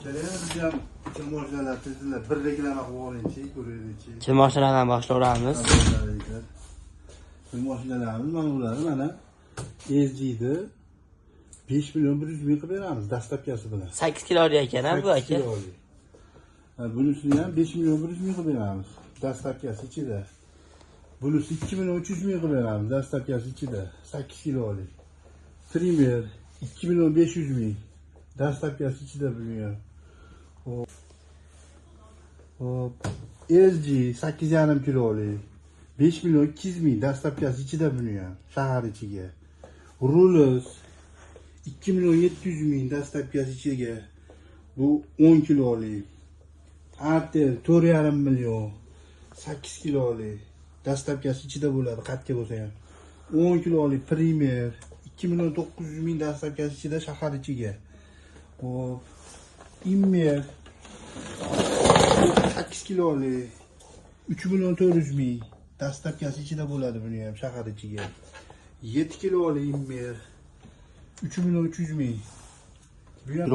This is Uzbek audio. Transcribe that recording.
Keling, biz ham mashinalar tizdilar. Bir reklama qilib olingchi, ko'raylikchi. Mashinalardan boshlayveramiz. Bu mashinalarimiz mana bular, mana SG'ni 5 million 100 ming qilib beramiz dastlabkasi bilan. 8 kilolik ekan ha bu 8 aka. Kilolik. Ha, bunisini ham 5 million 100 ming qilib beramiz dastlabkasi ichida. Bunisi 2 million 300 ming qilib beramiz dastlabkasi ichida 8 kilolik. Trimer 2 million 500 ming dastlabkasi ichida buni ham. Hop. Hop. LG 8,5 kilolik 5 million 200 ming dastlabkasi ichida buni ham shahar ichiga. Rules 2 million 700 ming dastlabkasi ichiga. Bu 10 kilolik. Artel 4,5 million 8 kilolik dastlabkasi ichida bo'ladi, qayerga bo'lsa ham. 10 kilolik Premier 2 million 900 ming dastlabkasi ichida shahar ichiga. Hop. Immer 8 kilolik 3 million 400 ming dastlabkasi ichida bo'ladi buni ham shahar ichiga. 7 kilolik Immer 3 million 300 ming. Bu ham